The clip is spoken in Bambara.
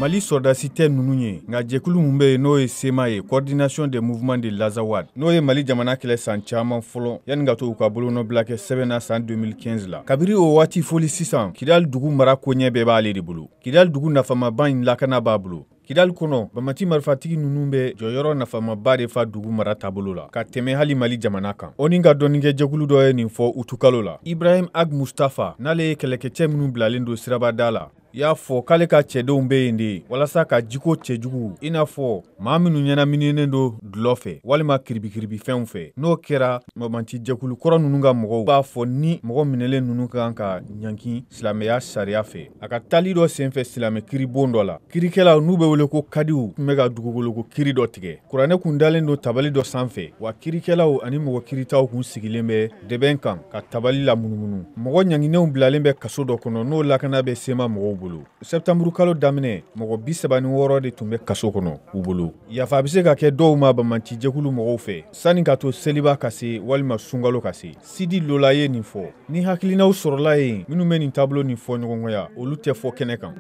Mali sɔrɔdasi tɛ ninnu ye, nka jɛkulu min bɛ yen, n'o ye CMA ye, Coordination des mouvements de l'Azawad, n'o ye Mali jamana kɛlɛ san caman fɔlɔ yanni ka to u ka bolonɔbila kɛ sɛbɛn na san 2015 la. Kabiri o waati foli sisan, Kidali dugu mara koɲɛ bɛɛ b'ale de bolo. Kidali dugu nafamaba in lakana b'a bolo. Kidali kɔnɔ, banbaanci marifatigi ninnu bɛ jɔyɔrɔ nafamaba de fa dugu mara taabolo la ka tɛmɛ hali Mali jamana kan. ONU ka dɔnnikɛjɛkulu dɔ ye nin fɔ utukalo la. Ibrahim Ag Mustafa, n'ale ye kɛlɛkɛcɛ minnu bilalen don sirabada la, y'a fɔ k'ale ka cɛdenw bɛ yen de walasa ka jiko cɛjugu, i n'a fɔ maa minnu ɲɛnamininen don dulɔ fɛ walima kiribikiribifɛnw fɛ. N'o kɛra, banbaanci jɛkulu kɔrɔ ninnu ka mɔgɔw b'a fɔ ni mɔgɔ minɛlen ninnu kan ka ɲangi silamɛya sariya fɛ. A ka taali dɔ senfɛ silamɛ kiribon dɔ la, kirikɛlaw n'u bɛ wele ko kadiw tun bɛ ka dugukoloko kiri dɔ tigɛ. Kuranɛ kun dalen don tabali dɔ sanfɛ, wa kirikɛlaw ani mɔgɔ kiritaw kun sigilen bɛ dɛbɛn kan ka tabali la munumunu. Mɔgɔ ɲanginenw bilalen bɛ kaso dɔ kɔnɔ, n'o lakana bɛ CMA mɔgɔw bolo. Sɛptanburu kalo daminɛ, mɔgɔ 36 de tun bɛ kaso kɔnɔ u bolo. Yafa bɛ se ka kɛ dɔw ma banbaanci jɛkulu mɔgɔw fɛ sani ka to seliba ka se walima sunkalo ka se. Sidi Lola ye nin fɔ. Ni hakilinaw sɔrɔla yen minnu bɛ nin taabolo nin fɔ ɲɔgɔnkɔya, olu tɛ fɔ kɛnɛ kan.